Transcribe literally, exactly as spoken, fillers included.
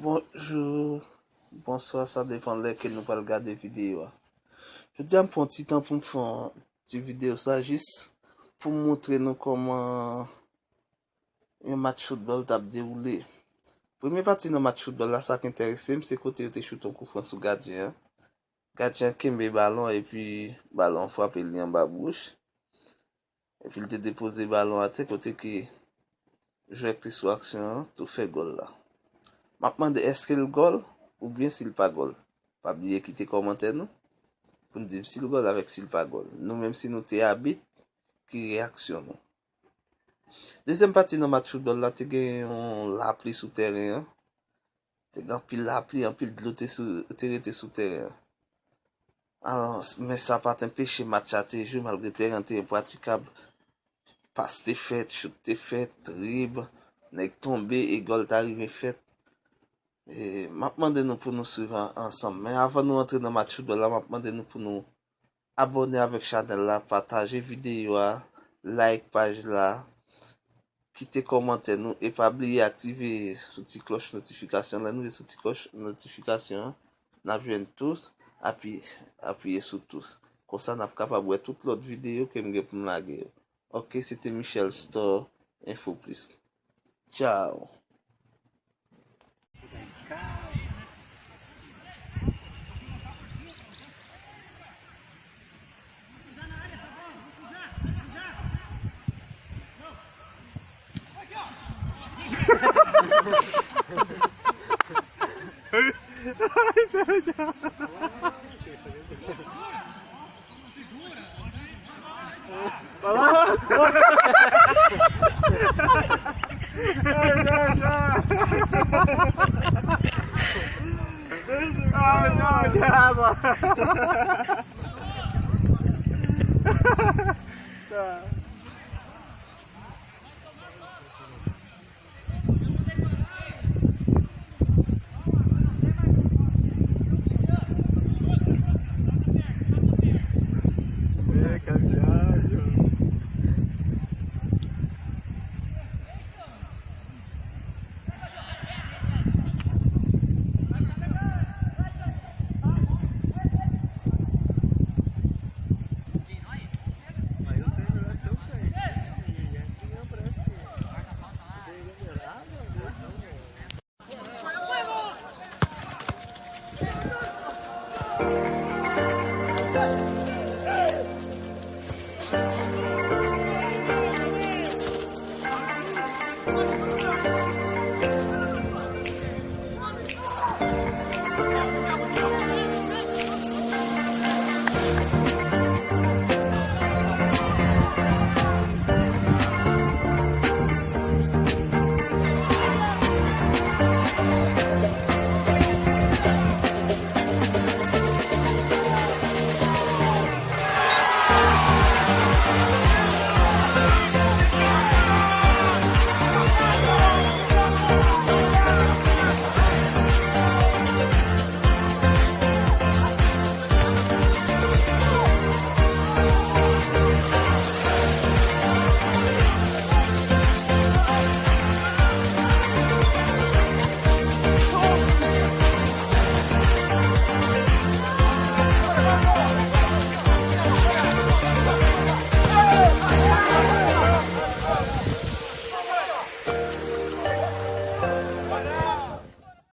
Bonjou, bonswa, sa depann lè ke nou pral gade videyo a. Jodi a m pran ti tan pou m fè yon ti videyo sa jis pou m montre nou kòman yon match foutbòl t ap dewoule. Premye pati nan match foutbòl la, sa k enterese m, se kote yo te choute yon koufran sou gadyen an. Gadyen an kenbe balon epi balon an frape li anba bouch. Epi l te depoze balon atè kote ke jwè ki te sou aksyon an tou fè gòl la. M ap mande èske l gòl oubyen si l pa gòl. Pa bliye kite kòmantè nou pou n di m si l gòl avèk si l pa gòl. Nou menm si nou te abit, ki reyaksyon nou? Dezyèm pati nan match foutbòl la te gen yon lapli sou tèren an. Te gen anpil lapli, anpil dlo te, sou, te rete sou tèren an. Alò, men sa pa t anpeche match la te jwe malgre tèren an te enpratikab. Pas te fèt, chout te fèt, drib, nèg tonbe e gòl ta rive fèt. E, m ap mande nou pou nou swiv an- ansanm. Men avan nou antre nan match foutbòl la, m ap mande nou pou nou abòne avèk chanèl la, pataje videyo a, like paj la, kite kòmantè nou e pa bliye aktive sou ti klòch notifikasyon. Lè nou ye sou ti klòch notifikasyon an, n ap jwenn tous, api- apiye sou tous. Konsa n ap kapab wè tout lòt videyo ke m gen pou m lage yo. Ok, se te Michel Store, Info Plus. Tchao.